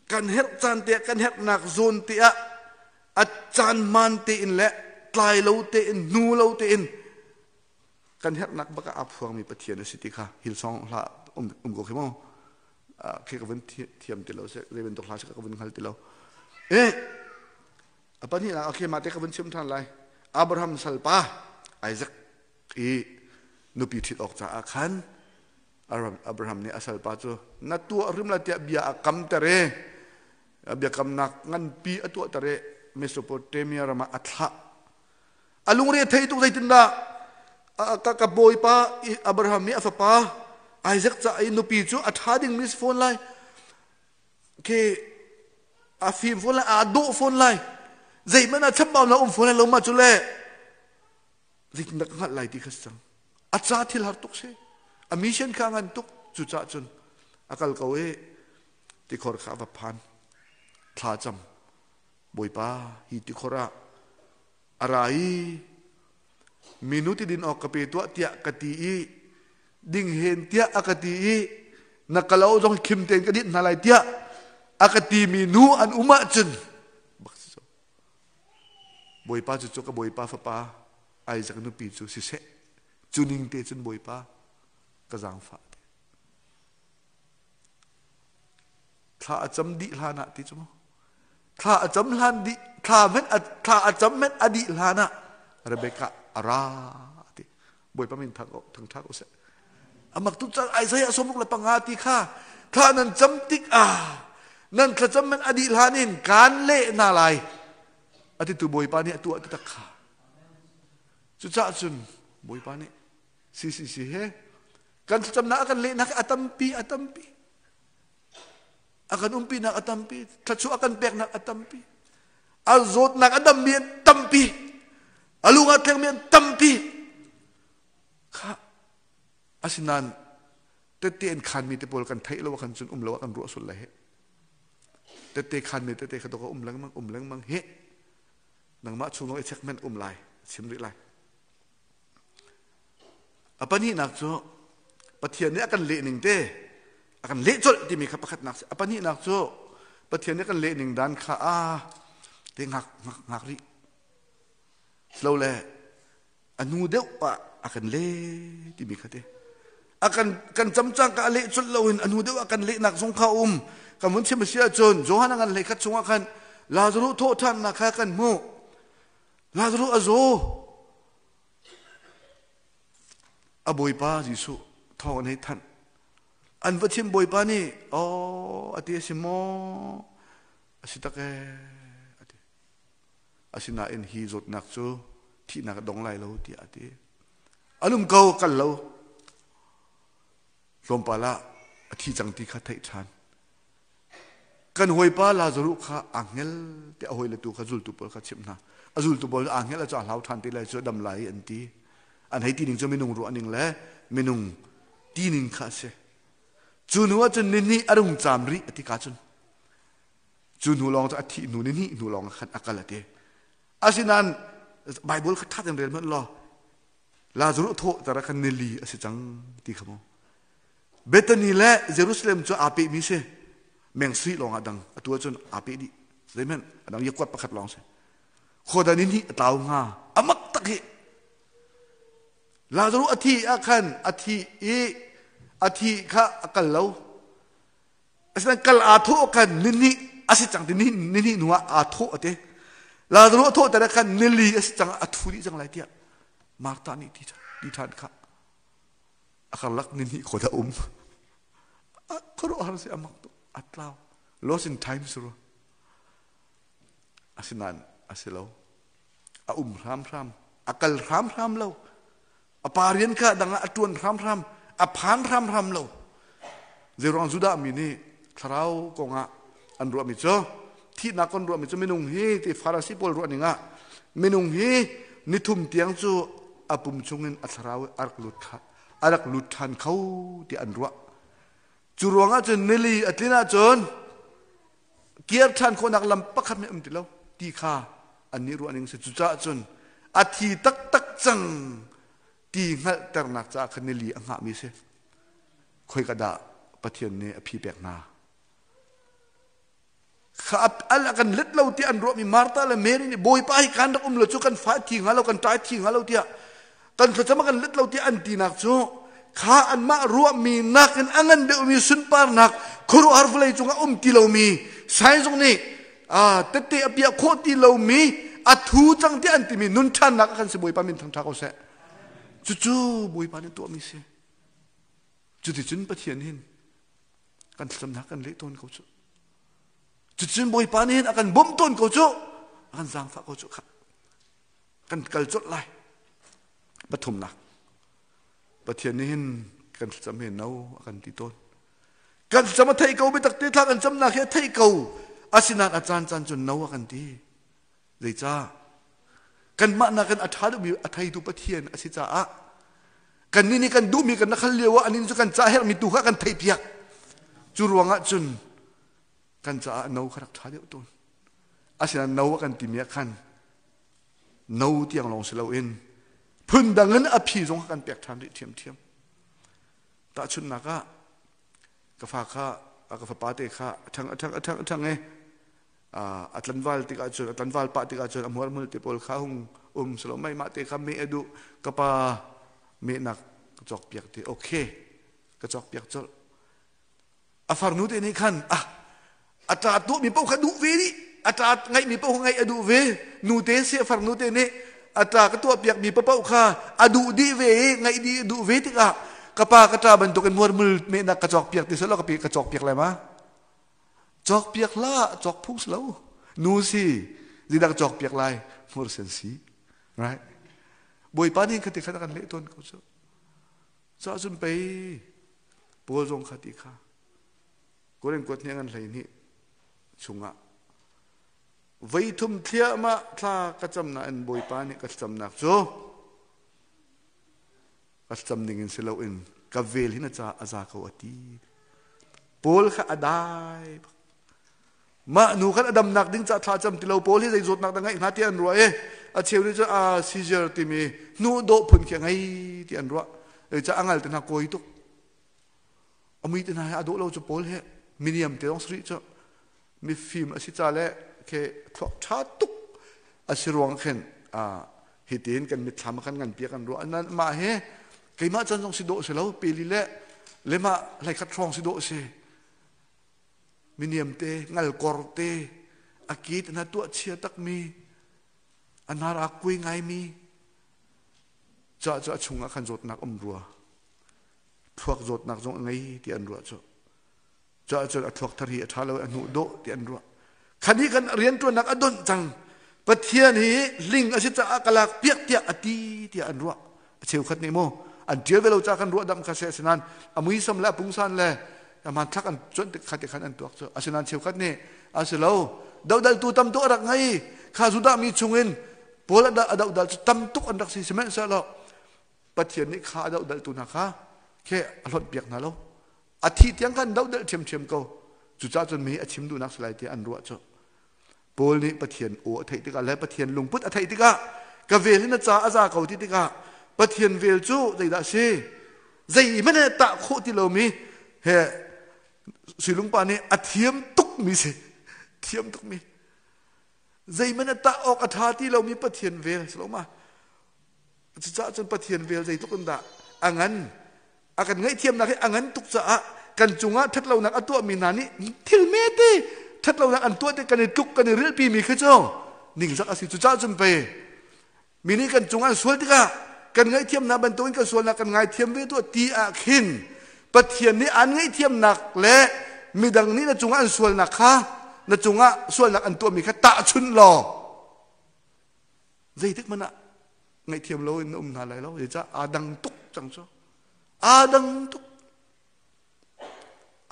kan herh caan te kan herhnak zawn te ah a caan man tein le tlai lo tein hnu lo tein kan herhnak bak ah aa phuangmi Pathian a si ti kha Hillsong hla um, um ko khi mu khi ka vun thiam ti lo se zei bantuk hla si ka vun hngal ti lo eh a pahnihnak okay mah te ka vun chim ṭhan lai Abraham salpa Isaac i nupi ṭhit awk caah khan Abraham nih a salpa cu na tuah hrim lai tiah bia a kamter i biakamnak nganpi a tuahter i Mesopotamia ram ah a thlah. A lungre thei tuk zeitindah ka ka bawipa Abraham nih a fapa Isaac ca i nupi cu a ṭha dingmi si fawn lai. Ke a fim fawn lai, aa dawh fawn lai. Zeihmanh ah chambau na um fawn lai lo ma cu le zeitindah ka hngalh lai ti kha si cang. A ca thil har tuk si. A mission kha ngan tuk. Cucaah cun a kal ko i tikhor kha a va phan. Thla cam. Bawipa hi tikhor ah a ra i minu ti din awk ka pe tuah tiah ka ti i ding hen tiah a ka ti i na kalo zong khim tein ka dit hna lai tiah a ka ti mi nu an um ahcun bak si so Bawipa cu cu ka Bawipa fapa Isaac nupi cu siseh cu ning te cun Bawipa ka zaangfah te thla a cam dih hlan ah ti cu mu thla a cam hlan dih thla men thla a cam men a dih hlan ah Rebecca a ra ti Bawipa min thang thang thak useh amak tu cang Isaiah 65 ti kha thla nan cam tik ah nan thlacam men a dih hlan in kaan leh na lai ati tu Bawipa nih a tuah ti tak kha cucaah cun Bawipa nih CCC he kan thlacamnak a kan lehnak a tampi a tampi a kan umpinak a tampi thluachuah a kan peknak a tampi a zawtnak a dammi an tampi a lung a tlengmi an tampi kha asinain tette an khanmi te pawl kan theih lo khan cun um lo ah kan ruah sul lai he tette khanmi tete kha dok um lengmang um lengmang he nangmah chung i check men um lai chim rih lai A pahnihnak cu Pathian nih a kan leh ning te a kan leh colh timi kha pakhatnak si. A pahnihnak cu Pathian nih a kan leh ning dan kha a te ngak ngak ngak rih. Silo le a hnu deuh ah a kan leh timi kha te. A kan kan camcang ka a leh colh loin a hnu deuh ah kan lehnak zong kha um. Kan vun chim a si ahcun Johan a ngan hlei khat chungah khan Lazarus thawhṭhannak kha kan hmuh. Lazarus a zaw. A Bawipa Jesuh thawng an hei thanh. An va chim Bawipa nih, "Aw, a ti a si maw? A si tak ee," a ti. Asinain hi zawtnak cu thihnak a dong lai lo tiah a ti. An um ko, kal lo. Tlawmpal ah a thi cang ti kha theih ṭhan. Kan hawipa Lazaruh kha aa hngal te a hawile tu kha zultu pawl kha chimh hna. A zultu pawl aa hngal cu a hlau ṭhan ti lai cu a dam lai an ti. An hei ti ning cu minung ruah ning le minung ti ning kha a si. Cu hnu ah cun nihnih a rung caam rih a ti ka cun. Cu hnu lawng cu a thih hnu nihnih hnu lawng khan a kal a ti. Asinain Bible kha ṭha tein rel hmanh law Lazaruh thawh tar khan nili a si cang ti kha mu. Bethany le Jerusalem cu aa pehmi si. Meng sui lawng ah dang. Atu ahcun aa peh dih. Zeihmanh a dang yakuat pakhat lawng si. Khuadan in hi a tlau hnga. A mak tak hi. Lazarus a thi ah khan a thi i a thi kha a kal lo. Asinain kal aa thawh khan nihnih a si cang ti nihnih hnu ah aa thawh a ti. Lazarus a thawh ter ah khan nili a si cang a thu dih cang lai tiah Martha nih ti ṭhan kha. A karlak ni hnih khaw dah um. A khuaruahhar si a mak tuk. A tlau. Lost in time suru. Asinain a si lo. A um hramhram. A kal hramhram lo. A pa rian kha dang ah a ṭuan hramhram. A phan hramhram lo. Zeiruang Judah mi nih thlarau kongah an ruahmi cu thihnak kon ruahmi cu minung hi ti Farasi pawl ruah ning ah minung hi nithum tiang cu a pum chungin a thlarau a rak lut kha a rak lut ṭhan kho ti an ruah cu ruangah cun nili a tlin ahcun kir ṭhan khawhnak lam pakhat hmanh um ti lo ti kha an nih ruah ning si cucaah cun a thi taktak cang ti hngalhternak caah khan nili a hngahmi si khoika dah Pathian nih a phi pek hna Kha al a kan let lo tiah an ruahmi Martha le Mary nih Bawipa hi kan rak um lo cu kan fa thi hnga lo kan ṭai thi hnga lo tiah kan thlacam a kan let lo tiah an tinak cu kha anmah ruahmi nakin a ngan deuhmi sunparnak khuaruahhar vawlei cungah um ti lomi science zong nih tette a piah khawh ti lomi a thu cang tiah an timi nun ṭhannak a kan si Bawipa min thangṭha ko seh cucu Bawipa nih tuahmi si cuticun Pathian hin kan thlacamnak kan leh tawn ko cu cucun Bawipa nih hin a kan bawmh tawn ko cu a kan zaangfah ko cu kha. Kan kal colh lai. Pathumnak. Pathian nih hin kan thlacam hi no a kan ti tawn. Kan thlacam a theih ko biatak te thla kan camnak hi a theih ko. Asinain a caan caan cun no a kan ti. Zeicah? Kanmah nakin a ṭha deuhmi a theitu Pathian a si caah kannih nih kan duhmi kan khal lio ah anih cu kan ca herhmi tu kha kan theihpiak. Cu ruangah cun kan caah no kha rak ṭha deuh tawn. Asinain no a kan timi ah khan no tiang lawng si loin phundang in a phi zong kha kan pek ṭhan rih ṭhiamṭhiam. Tahchunhnak ah ka fa kha ka fapa te kha a ṭhang a ṭhang a ṭhang a ṭhang i a tlanval tikah cun a tlanval pah tikah cun a hmuarhmul te pawl kha hung um silo mei mah te kha meh a duh ka pa mehnak ka cawk piak ti okay ka cawk piak colh a farnu te nih khan ah a ṭa tuahmi paoh kha duh ve dih a ṭa ngaihmi paoh kha ngaih a duh ve nu te si a farnu te nih a ṭa ka tuah piakmi paoh kha a duh dih ve i ngaih dih a duh ve tikah ka pa ka ṭa bantukin muarmul mehnak ka cawk piak ti selaw ka ka cawk piak lai ma cawk piak hlah cawk phung si lo nu si zeidah ka cawk piak lai hmur sen si right bawipa nih kha ti khan a kan leh tawn ko cu cah cun pei Paul zong kha ti kha Korin kuat hnih ngan 12 chungah voi thum thliahmah thla ka cam nain Bawipa nih ka thlacamnak cu ka thlacam ning in si loin ka vel hin a ca a za ko a ti. Paul kha a dai bak. Mah nu khan a damnak ding ca thla cam ti lo Paul hi zei zawtnak dah ngeih hnga ti an ruah i a cheu nih cun a seizure timi hnu dawh phun khi a ngei ti an ruah. Ca a ngal te hna kawi tuk. A mui te hna he a dawh lo cu Paul he miniam te zong sari cu mifim a si ca le ke thluak ṭha tuk a si ruang khin hitin kan mitthlam kan ngan piak kan ruah nan mah he keimah chan zong si dawh si lo peli le lema hlei khat hrawng si dawh si miniam te ngal kor te a ki te na tuah chia takmi a nar a kui ngaimi ca cu a chungah khan zawtnak um rua thluak zawtnak zong a ngei ti an ruah cu cuah cun a thluak thar hi a ṭha lo a hnuh dawh ti an ruah khan hi kan rianṭuannak a donh cang Pathian hi ling a si caah ka lak piak tiah a ti tiah an ruah a cheukhat nih maw an ṭial ve lo caah kan ruah dam kha se asinain a muisam le a pungsan le a hmanthlak an cuanh tik kha ti khan an tuak cu asinain cheukhat nih a si lo dodaltu tam tuk a rak ngei kha Judah mi chungin Paul a dohdal cu tam tuk an rak si sihmanhsehlaw Pathian nih kha a dohdaltu hna kha khe a hlonh piak hna lo a thih tiang khan dohdalh ṭhiamṭhiam ko cucaah cun mi a chim duhnak si lai tiah an ruah cu Paul nih Pathian aw a theih tikah le Pathian lungput a theih tikah ka vel hi na ca a za ko ti tikah Pathian vel cu zeidah a si zeihmanh he tah khawh ti lomi he suilungpa nih a thiam tukmi si thiam tukmi zeihmanh a tah awk a ṭha ti lomi Pathian vel si lo ma Cucaah cun Pathian vel zeitluk in dah a ngan a kan ngaihthiamnak hi a ngan tuk caah kan cungah ṭhatlonak a tuahmi hna nih thil mete ṭhatlonak an tuah te kan i tluk kan i rilhpimi khi cu ningzak a si cucaah cun pei mi nih kan cungah an sual tikah kan ngaihthiamnak bantukin kan sualnak kan ngaithiam ve tuah ti ah khin Pathian nih an ngaihthiamnak le midang nih na cungah an sualnak kha na cungah sualnak an tuahmi kha tahchunh law zeitik hmanh ah ngaihthiam loin na um hna lai lo zeicah aa dang tuk cang cu aa dang tuk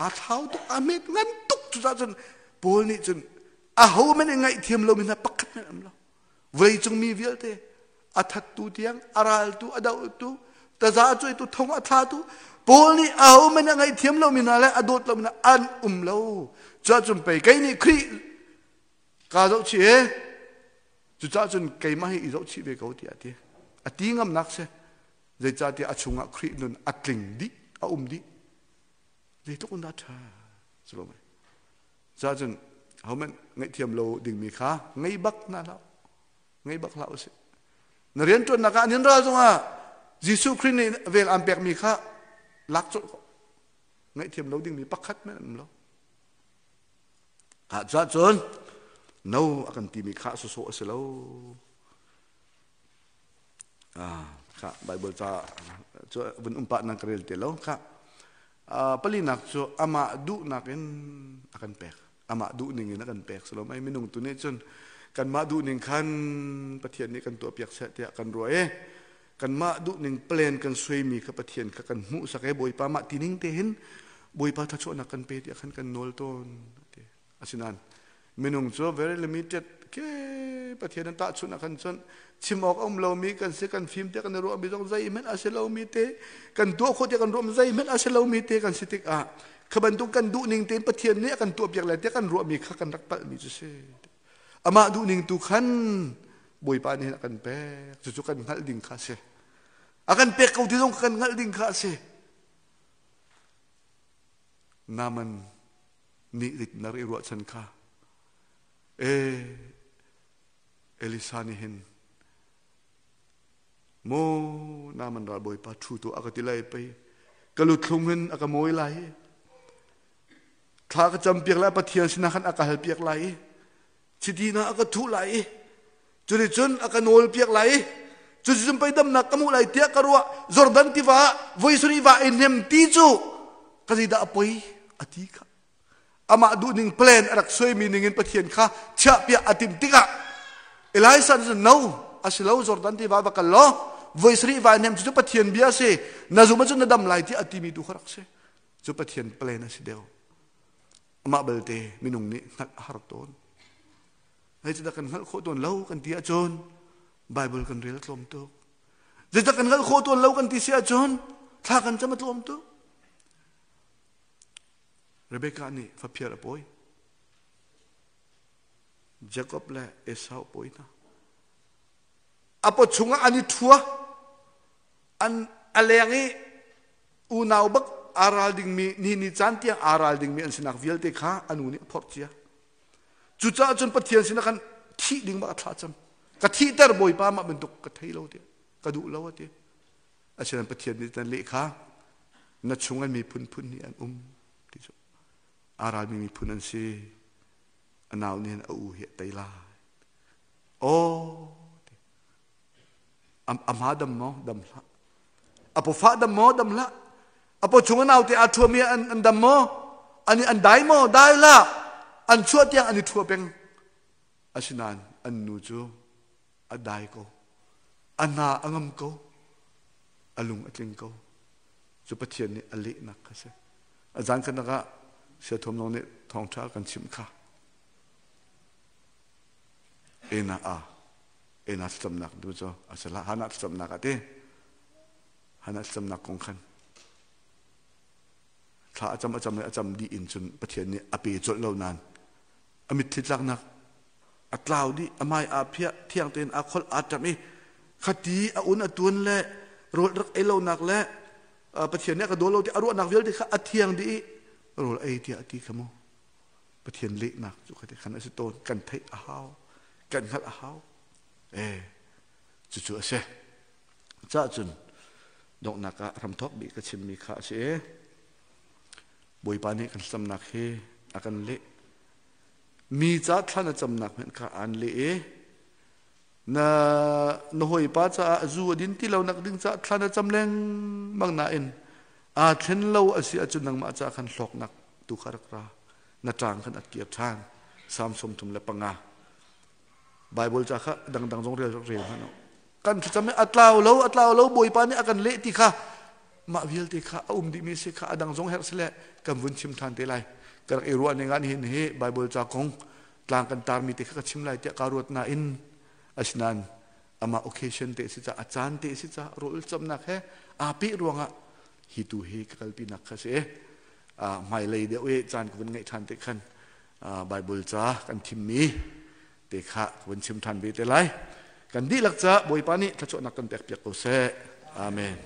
aa thlau tuk aa met ngan tuk cucaah cun Paul nih cun aho men i ngaihthiam lomi hna pakhat men am lo vawleicung mi vialte a thattu tiang a raltu a dohtu taza a cuaitu thong a thlatu Paul nih aho men a ngaihthiam lomi hna le a dawt lomi hna an um lo cuah cun pei kei nih Khrih kaa zohchih e Cucaah cun keimah hi i zohchih ve ko tiah a ti. A ti ngamnak si. Zeicahtiah a chungah Khrih nun a tling dih, a um dih. Zeitluk in dah ṭha. Si lo mei. Cucaah cun hohmanh ngaihthiam lo dingmi kha ngei bak hna hlah. Ngei bak hlah usih. Na rianṭuannak ah nin ral zongah Jesuh Khrih nih vel aan pekmi kha lak colh ko. Ngaihthiam lo dingmi pakhat men um lo. Ah cun no a kan timi kha sawsawh a si lo. Ah, kha Bible ca cu vun um pah nan ka rel te lo kha. Palinak cu amah duhnak in a kan pek. Amah duh ning in a kan pek. Silo mai minung tu nih cun Kanmah duhning khan Pathian nih kan tuahpiak seh tiah kan ruah i kanmah duhning plan kan suaimi kha Pathian kha kan hmuhsak i Bawipa mah tining te hin Bawipa thluachuahnak kan pe tiah khan kan nawl tawn. Asinain minung cu very limited ke Pathian an tahchunh ah khan cun chim awk a um lomi kan si kan fim tiah kan i ruahmi zong zeihmanh a si lomi te kan tuah khawh tiah kan ruahmi zeihmanh a si lomi te kan si tikah kha bantuk kan duhning tein Pathian nih a kan tuahpiak lai tiah kan ruahmi kha kan rak palhmi cu si. Amah duhning tu khan Bawipa nih a kan pek cucu kan hngalh ding kha a si. A kan pek ko ti zong kan hngalh ding kha a si. Naman nih rit na ri ruahchan kha e Elisa nih hin mo naman ral bawipa thu tu a ka ti lai pei ka luthlung in a ka mawi lai thla ka cam piak lai Pathian sinah khan a ka hal piak lai chiti na a ka thuh lai i cuticun a ka nawl piak lai i cuticun pei damnak ka hmuh lai tiah ka ruah Jordan tiva ah voi sarih va i hnem ti cu ka zeidah a poi a ti kha amah duhning plan a rak suaimi ningin Pathian kha chiahpiak a timh tikah Elijah nih cun no a si lo Jordan tiva va kal law voi sarih va i hnem cu Pathian bia a si na zum ahcun na dam lai tiah a timi tu kha rak si cu Pathian plan a si deuh amah belte minung nih hngalh a har tawn Zeicahtiah kan hngalh khawh tawn lo kan ti ahcun Bible kan rel tlawm tuk. Zeicah kan hngalh khawh tawn lo kan ti si ahcun thla kan cam a tlawm tuk. Rebecca nih faphir a pawi. Jacob le Esau pawi hna. A paw chungah an i thua. An a leng i unau bak aa ral dingmi ni ni caan tiang aa ral dingmi an sinak vialte kha a nu nih a phorh cia. Cucaah cun Pathian sinah khan thih ding bak a thlacam. Ka thihter Bawipa mah bantuk ka thei lo ti ka duh lo a ti. Asinain Pathian nih nan leh kha na chung an miphun phun nih an um ti cu. Aa ralmi miphun an si. A nau nih a u hi a tei lai. Aw ti. A hma dam maw? Dam hlah. A pawfah dam maw? Dam hlah. A paw chung a naute aa ṭhuami an dam maw? An an dai maw? Dai hlah. An chuah tiang an i ṭhua peng. Asinain an nu cu a dai ko. A hna a ngam ko. A lung a tling ko. Cu Pathian nih a lehnak kha si. A zan khat ah Siathawm Nong nih thawngṭha kan chimh kha. Ena a ena thlacamnak tu cu a si la hana thlacamnak ah ti hana thlacamnak kong khan thla a cam a cam a cam dih in cun Pathian nih a pe colh lo nain a mitthli tlaknak a tlau dih a mai aa phiah thiang tein aa kholh aa ṭam i khati a un a tuan le rawl rak ei lonak le Pathian nih a ka daw lo ti a ruahnak vialte kha a thiang dih i rawl ei tiah a ti kha mu Pathian lehnak cu khati khan a si tawn kan theih a hau kan hngalh a hau eh cucu a si cah cun donghnak ah ramthok bik ka chimmi kha a si i Bawipa nih kan thlacamnak hi a kan leh mi ca thla na camnak hmanh kha aan leh i na na hawipa caah zu a din ti lo nak ding caah thla na cam lengmang nain aa thlen lo a si ahcun nangmah caah khan hlawknak tu kha rak ra na ṭang khan a kir ṭhan Psalm 35 Bible ca kha dangdang zong rel rel hmanh u kan thlacam a tlau lo a tlau lo Bawipa nih a kan leh ti kha mah vialte kha a um dihmi si kha a dang zong herh sile kan vun chim ṭhan te lai ka rak i ruah ning ah nihin hi Bible ca kong tlang kan tarmi te kha ka chim lai tiah ka ruat nain asinain amah occasion te si ca a caan te si ca rawl camnak he aa peh ruangah hi tu hi ka kalpinak kha si hmailei deuh i caan ka vun ngeih ṭhan te khan Bible ca kan thimmi te kha ka vun chim ṭhan ve te lai kan dihlak ca Bawipa nih thluachuahnak kan pek piak ko seh amen.